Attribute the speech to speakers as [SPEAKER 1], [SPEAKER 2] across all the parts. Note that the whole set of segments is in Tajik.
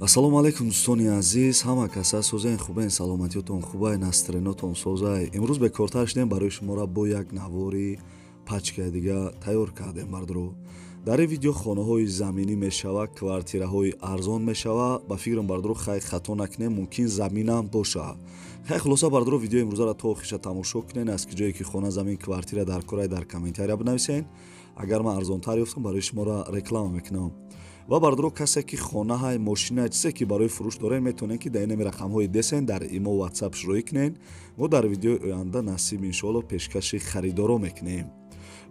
[SPEAKER 1] Ассалому алайкум дӯстони азиз, ҳама каса созен хубен, саломатиётон хубай, настроениётон созай. Имрӯз бекортар шудем барои шуморо бо як навори пачкаи дига тайёр кардем бардро. Дар ин видео хонаҳои заминӣ мешава, квартираҳои арзон мешава. Ба фикрам бардро хай хато накунем, мумкин заминам боша. Хай хулоса бардро видеои имрӯзаро то охиша тамошо кунен, аз ки ҷое ки хона, замин, квартира дар корай дар комментария бинависен. Агар ман арзонтар ёфтам барои шуморо реклама мекунам. Ва бардро касе ки хонаҳай, мошина, чизе ки барои фурӯш дорен, метавонен ки дар инами рақамҳои десен дар имо WhatsApp шурӯӣ кунен. Мо дар видеои оянда насиб иншоалло пешкаши харидоро мекунем.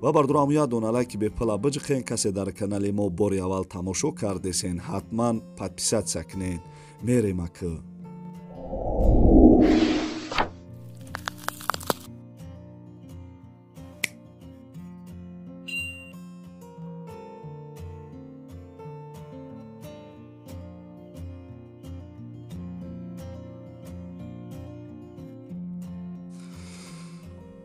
[SPEAKER 1] Ва бардро ҳам як дона лайки бепала биҷиқен, касе дар канали мо бори аввал тамошо кардесен, ҳатман подписатсия кунен. Мерем ака.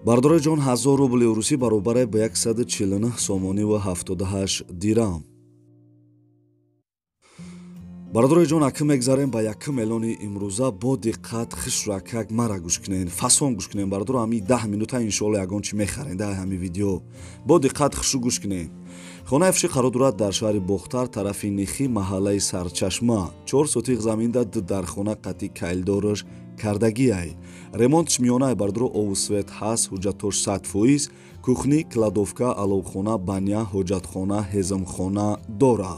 [SPEAKER 1] Бардори ҷон, 1000 рубли русӣ баробаре ба 149 сомонӣ ва 78 дирам. Бардори ҷон, акм мегзарем ба якм эълони имрӯза. Бо диққат хишракак мара гӯш кунен, фасон гӯш кунен. Бардор ҳами 10 минута иншоалло ягон чи мехарен дар ҳами видео. Бо диққат хишу гӯш кунен. Хонаи фурӯшӣ қарор дорад дар шаҳри Бохтар, тарафи Нихӣ, маҳаллаи Сарчашма. 4 сотиқ заминда, 2 дархона қатъи кайлдораш кардагиай. Ремонтш миёнай бардро ову свет ҳаст, ҳуҷҷатош 100%, кухни, кладовка, аловхона, баня, ҳоҷатхона, ҳезмхона дора.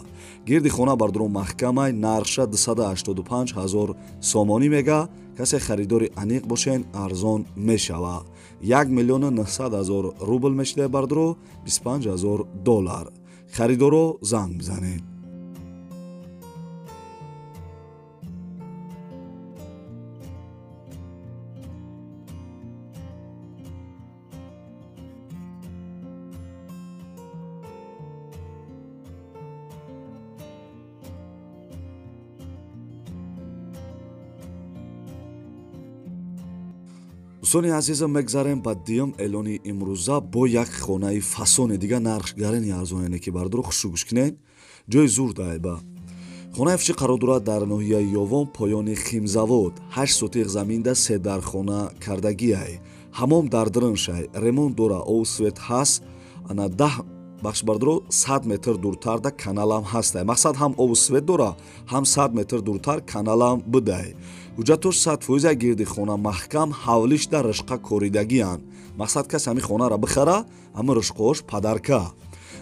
[SPEAKER 1] Гирди хона бардро маҳкамай, нархша 285 000 сомонӣ мега. Касе харидори аниқ бошен, арзон мешава. 1 900 000 рубл мешида бардро, 25 000 доллар. Харидоро занг бизанед. Дӯстони азизам, мегзарем ба дуюм эълони имрӯза бо як хонаи фасоне дига, нархш гарени арзонене ки бардро хушу гӯш кунед, ҷои зур дайба. Хонаи фурӯшӣ қарор дорад дар ноҳияи Ёвон, поёни Химзавод. 8 сотиқ заминда, 3 дархона кардагиай. Ҳамом дар дрыншай, ремонт дора, ов свет ҳаст, ана 10 бахш бардро 100 метр дуртарда каналам ҳастай. Мақсад ҳам ову свет дора, ҳам 100 метр дуртар каналам будай. Ҳуҷҷатош 100%, гирди хона маҳкам, ҳавлиш дар ришқа коридагиянд. Мақсад кас ҳами хонара бихара, ҳами ришқош падарка.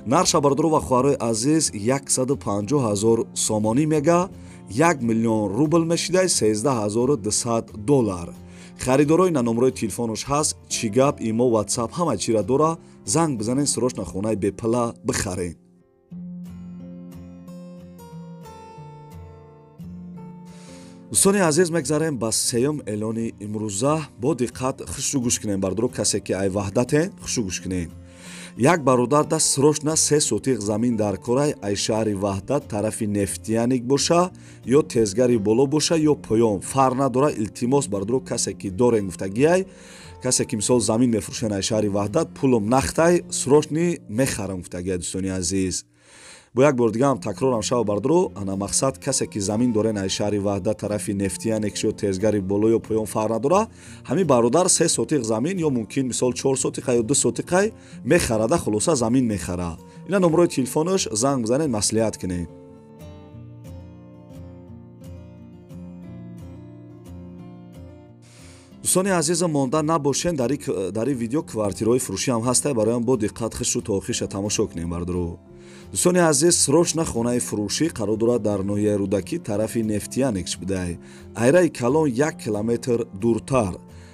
[SPEAKER 1] Нарша бардро ва хоҳарои азиз 150 000 сомонӣ мега, 1 миллион рубл мешидай, 13200 доллар. Харидорои на номрои телефонош ҳаст, чӣ гап, имо, WhatsApp ҳама чира дора, занг бизанен, срочно хонаи бепала бихарен. Дӯстони азиз, мегзарем ба сеюм эълони имрӯза. Бо диққат хушу гӯш кунем бардро, касе ки ай ваҳдатен, хушу гӯш кунем. Як бародар да срочно 3 сотиқ замин дар корай, ай шаҳри Ваҳдат, тарафи Нефтияник боша, ё тезгари боло боша, ё поён, фарқ надора. Илтимос бардро, касе ки дорен гуфтагиай, касе ки мисол замин мефурӯшен ай шаҳри Ваҳдат, пулум нахтай, срочно мехарам гуфтагиай. Дӯстони азиз, бо як бор дига ҳам такрорам шава бардро, ана мақсад касе ки замин дорен ай шаҳри Ваҳдат, тарафи Нефтияник ё тезгари боло ё поён, фарқ надора, ҳамин бародар 3 сотиқ замин ё мумкин мисол 4 сотиқа ё 2 сотиқай мехарада, хулоса замин мехара. Ина номрои телефонош, занг бизанед, маслиҳат кунед. Дӯстони азизам, монда набошен, дар ин видео квартираҳои фурӯшӣ ҳам ҳастай, бароям бо диққат хишу то охиша тамошо кунем бардро. Дӯстони азиз, срочно хонаи фурӯшӣ қарор дорад дар ноҳияи Рӯдакӣ, тарафи Нефтияникш будай. Айраи калон 1 километр дуртар.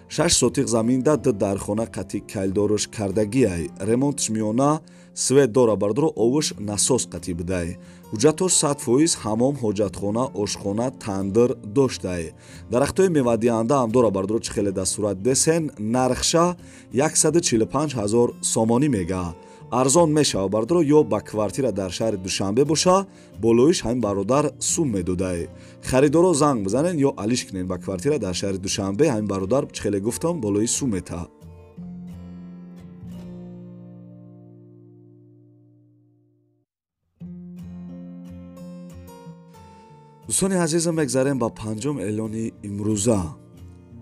[SPEAKER 1] 6 сотиқ заминда, 2 дархона қатъи кайлдорош кардагиай. Ремонтш миёна, свет дора бардро, овуш насос қатъи будай. Ҳуҷҷатош 100%, ҳамом, ҳоҷатхона, ошхона, тандир доштай. Дарахтҳои мевадиҳанда ҳам дора бардро, чӣ хеле дар сурат десен, нархша 145 000 сомонӣ мега. Арзон мешава бардро, ё ба квартира дар шаҳри Душанбе боша, болоиш ҳамин бародар сум медодай. Харидоро занг бизанен ё алиш кунен ба квартира дар шаҳри Душанбе, ҳамин бародар чӣ хеле гуфтам, болои сум мета. Дӯстони азизам, мегзарем ба панҷум эълони имрӯза.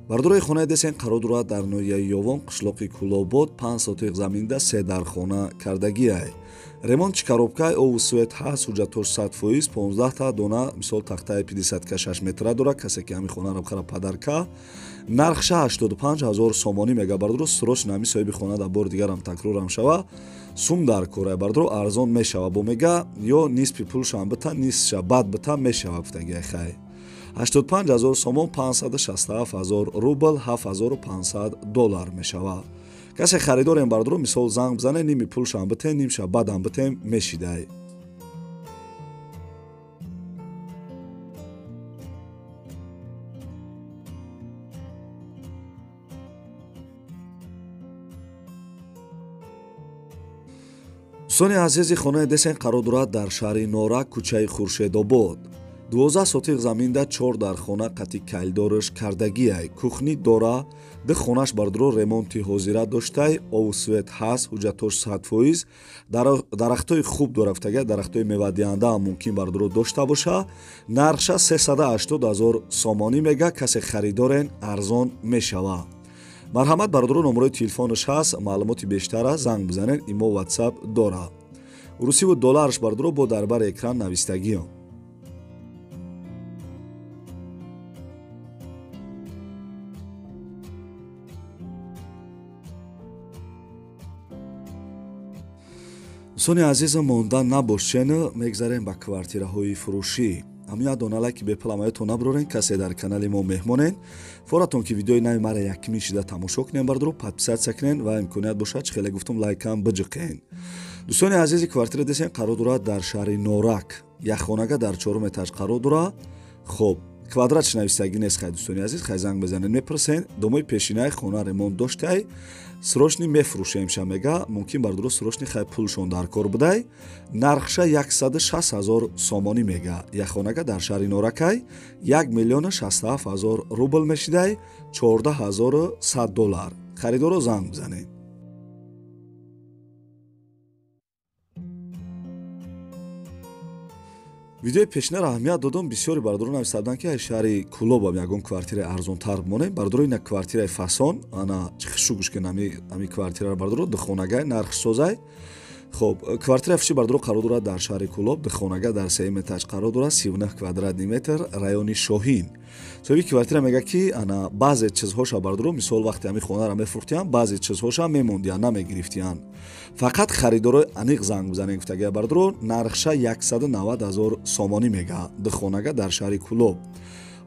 [SPEAKER 1] Бардорои хонаи десен қарор дорад дар ноҳияи Ёвон, қишлоқи Кулобод, 5 сотиқ заминда 3 дархона кардагиай. Ремонт чи коробкай, ову свет ҳаст, ҳуҷҷатош 100%, 15 дона мисол тахтаи 50 6 метра дорад. Касе ки ҳами хонаро бихара, подарка. Нархша 85 ҳазор сомонӣ мега бардоро. Срочно ҳами соҳиби хона дар бори дигарам такрорам шава, сум дар корай бардоро, арзон мешава бо мега, ё нисфи пулшам бита, нисфша бад бита мешава гуфтагиай. Хай, 85 ҳазор сомон, 567 ҳазор рубл, 7500 доллар мешава. Касе харидорем бардоро, мисол занг бизане, ними пулшам битем, нимша бадам битем мешидай. Дӯстони азизи, хонаи десен қарор дорад дар шаҳри Норак, кӯчаи Хуршедобод, 12 сотиқ заминда 4 дархона қати калидорш кардагиай, кухни дора, ду хонаш бардоро ремонти ҳозира доштай, ову свет ҳаст, ҳуҷҷатош 100%, дарахтҳои хуб дора гуфтагиай, дарахтҳои мевадиҳанда ҳам мумкин бардоро дошта боша. Нархша 380 ҳазор сомонӣ мега. Касе харидорен, арзон мешава. Марҳамат бародаро, номерои телефонаш ҳаст, маълумоти бештара занг бизанед, имо, ватсап дора. Русиву долларш бародаро бо дар бари экран навистагиам. Дӯстони азизам, монда набошен, мегзарем ба квартираҳои фурӯшӣ. Ҳамин як дона лайки бепул набурорен. Касе дар канали мо меҳмонен, форатон ки видеои нави мара якмин шида тамошо кунен бардоро, подписаться кунен ва имконият бошад, чӣ хеле гуфтум, лайкам биҷиқен. Дӯстони азизи, квартира десен қарор дорад дар шаҳри Норак, якхонага дар чорум этаж қарор дорад. Хоб, квадратш навистагӣ нест. Хай, дӯстони азиз, хай, занг бизанед, мепурсен. Домои пешинаи хона ремонт доштай, срочный мефурӯшемша мега, мумкин бардоро срочный, хай, пулшон дар кор будай. Нархша 160 ҳазор сомонӣ мега. Якхонага дар шаҳри Норакай, 1 миллиону 67 ҳазор рубл мешидай, 14 100 доллар. Харидоро занг бизанед. Видеои пешинаро аҳамият додам, бисёри бародарон нависта буданд, ки шаҳри Кулобам ягон квартираи арзонтар бимонем. Бародаро, ина квартираи фасон, ана чихшу гӯш кен, ами квартираро бародаро, духонагай, нархш созай. Хоб, квартира фиши бародаро қарор дорад дар шаҳри Кулоб, духонага дар сеюм этаж қарор дорад, 39 квадратный метр, райони Шоҳин. Соҳиби квартира мега, ки ана баъзе чизҳоша бародаро, мисол вақте ҳами хонаро мефурӯхтиянд, баъзе чизҳоша мемондиянд, намегирифтиянд. Фақат харидорои аниқ занг бизанед гуфтагия бародаро. Нархша 190 ҳазор сомонӣ мега, духонага дар шаҳри Кулоб.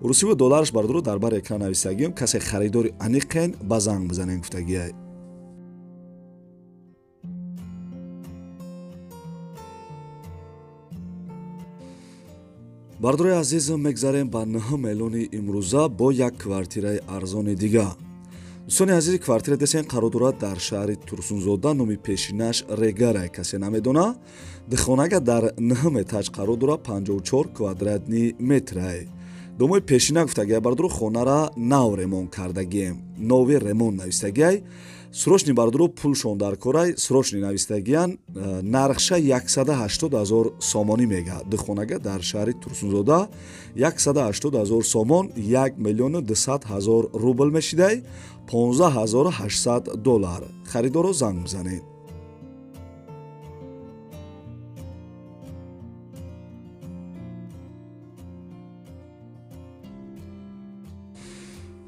[SPEAKER 1] Русиву долларш бародаро дар бар экран нависагием. Касе харидори аниқен, ба занг бизанед гуфтагия. Бардорои азиз, мегзарем ба нӯҳум эълони имрӯза бо як квартираи арзони дига. Дӯстони азизи, квартира десен қарор дорад дар шаҳри Турсунзода, номи пешинаш Регарай, касе намедона. Духонага дар нӯҳум этаж қарор дорад, 54 квадратный метрай. Домои пешина гуфтагиай бардоро, хонара нав ремонт кардагием, новый ремонт навистагиай. Срочный бардоро, пулшон дар корай, срочный навистагиян. Нархша 180 ҳазор сомонӣ мега. Духонага дар шаҳри Турсунзода, 180 ҳазор сомон, 1 миллиону 200 ҳазор рубл мешидай, 15 800 доллар. Харидоро занг бизанед.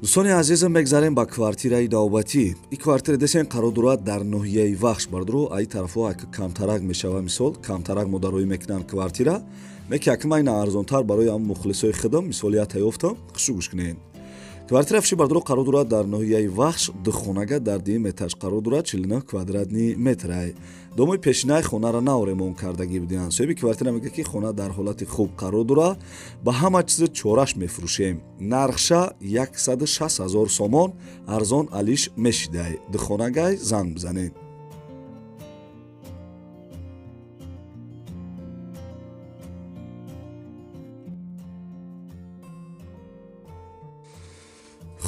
[SPEAKER 1] Дӯстони азизам, мегзарем ба квартираи навбатӣ. И квартира десен қарор дорад дар ноҳияи Вахш. Бардоро, аи тарафҳо камтарак мешава, мисол камтарак модароӣ мекунанд квартира меки, акма ина арзонтар барои ҳам мухлисои худам, мисол ята ёфтам, хушу гӯш кунед. Квартира фиши бардоро қарор дорад дар ноҳияи Вахш, духонага дар дуюм этаж қарор дорад, 49 квадратный метрай. Домои пешинаи хонара нав ремонт кардагӣ будиянд. Соҳиби квартира мегӯяд, ки хона дар ҳолати хуб қарор дорад, ба ҳама чизи чораш мефурӯшем. Нархша 160 ҳазор сомон, арзон алиш мешидай. Духонагай, занг бизанед.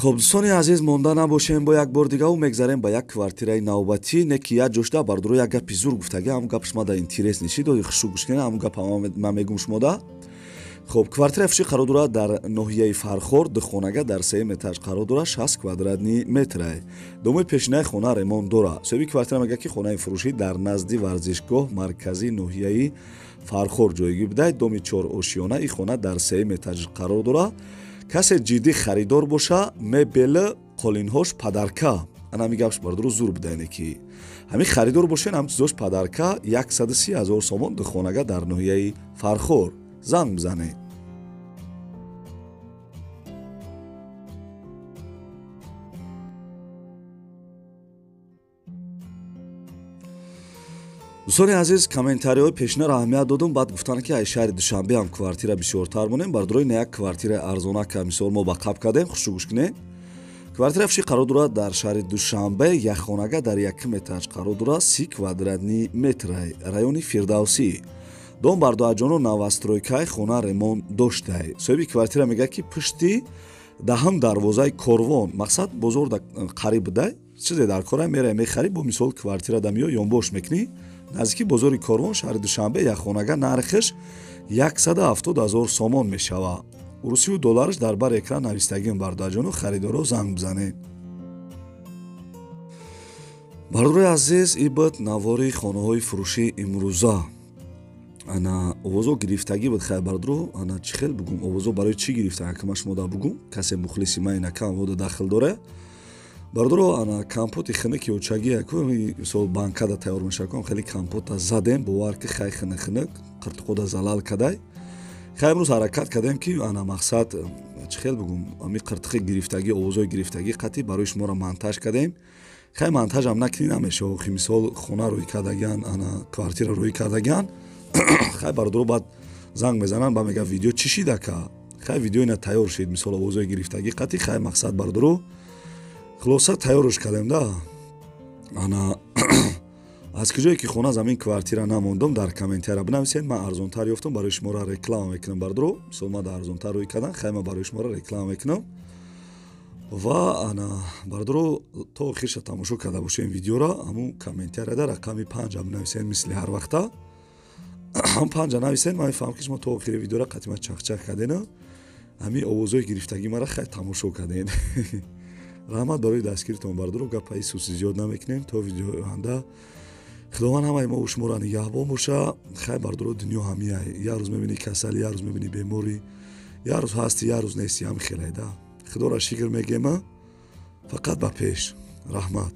[SPEAKER 1] Хуб, дӯстони азиз, монда набошем, бо як бор дигаву мегзарем ба як квартираи навбатӣ. Не ки як ҷошда бардоро як гапи зур гуфтаги, ҳамн гап шумо да интерес нишид, ои хушу гӯш кунед, ҳамн гап ман мегум шумода. Хоб, квартираи фурӯшӣ қарор дорад дар ноҳияи Фархор, духонага дар сеюм этаж қарор дорад, 60 квадратни метрай. Домои пешинаи хона ремонт дорад. Соҳиби квартира мегӯяд, ки хонаи фурӯшӣ дар назди варзишгоҳ марказии ноҳияи Фархор ҷойгир буда. Доми 4 ошиёна, ин хона дар сеюм этаж қарор дорад. Касе ҷиддӣ харидор боша, мебел қолинҳош падарка. Ана ҳамин гапш бардору зур буда, яъне ки ҳамин харидор бошен, ҳам чизош падарка 130 000 сомон духонага дар ноҳияи Фархор. Занг бизанед. Дӯстони азиз, комментариҳои пешинаро аҳамият додум, баъд гуфтанд, ки ай шаҳри Душанбе ҳам квартира бисёртар монем. Бардорои на як квартираи арзона ка мисол мо ба қаб кардем, хушу гӯш кунед. Квартира фурӯшӣ қарор дорад дар шаҳри Душанбе, якхонага дар якум этаж қарор дорад, 30 квадратни метрай, райони Фирдавсӣ. Дом бардоаҷону новостройкаи, хона ремонт доштай. Соҳиби квартира мегӯяд, ки пушти даҳам дарвозаи корвон, мақсад бозор қариб будай, чизе дар кора мерай мехарӣ, бо мисол квартира да миё ёнбош мекунӣ. Наздики бозори корвон шаҳри Душанбе якхонага нархаш 170 000 сомон мешавад. Урусию доллараш дар бар экран навистагим. Бардоаҷону харидоро занг бизанед. Бардорои азиз, ин буд навори хонаҳои фурӯшии имрӯза. Ана овозо гирифтагӣ буд. Хай бардоро, ана чӣ хел бугум, овозо барои чӣ гирифта, акма шумо да бугум, касе мухлиси ман инакам вода дахл доре. Бардоро, ана компоти хиныки очаги яку мисол банкада тайёр мешавад, хеле компота задем, бовар ки хай хинык хинык қиртуқода залал кадай. Хай имрӯз ҳаракат кардем, ки ана мақсад чӣ хел бугум, ами қиртуқи гирифтагӣ, овозои гирифтагӣ қатъи барои шуморо монтаж кардем. Хай монтажам накунӣ намешава, охи мисол хона рӯй кардагиан, ана квартира рӯй кардагиан. Хай бардоро баъд занг мезананд, ба мега видео чӣ шида ка? Хай видео ина тайёр шид, мисол овозои гирифтагӣ қатъи. Хай мақсад бардоро хулоса тайёрш кардем да. Ана аз куҷое ки хона замин квартира намондум, дар комментария бинависед, ман арзонтар ёфтам, барои шуморо реклама мекунам. Бардоро мисол ман дар арзонтар рӯй кардан, хай ман барои шуморо реклама мекунам. Ва ана бардоро то охирша тамошо карда бошем видеоро, ҳамун комментарияда рақами 5 бинависед, мисли ҳар вақта ҳам 5 нависед, ман мефаҳмам, ки шумо то охири видеоро қатъи ман чахчах кардена, ҳамин овозҳои гирифтагӣ мара хай тамошо карден. Раҳмат барои дастгиритон бардоро, гапаи суси зиёд намекунем. То видеои оянда Худованд ҳамаи мо шуморо нигаҳбон боша. Хай бардоро, дунё ҳамияй, як рӯз мебинӣ касалӣ, як рӯз мебинӣ беморӣ, як рӯз ҳастӣ, як рӯз нестӣ, ҳам хелай да. Худоро шукр мегема, фақат ба пеш. Раҳмат.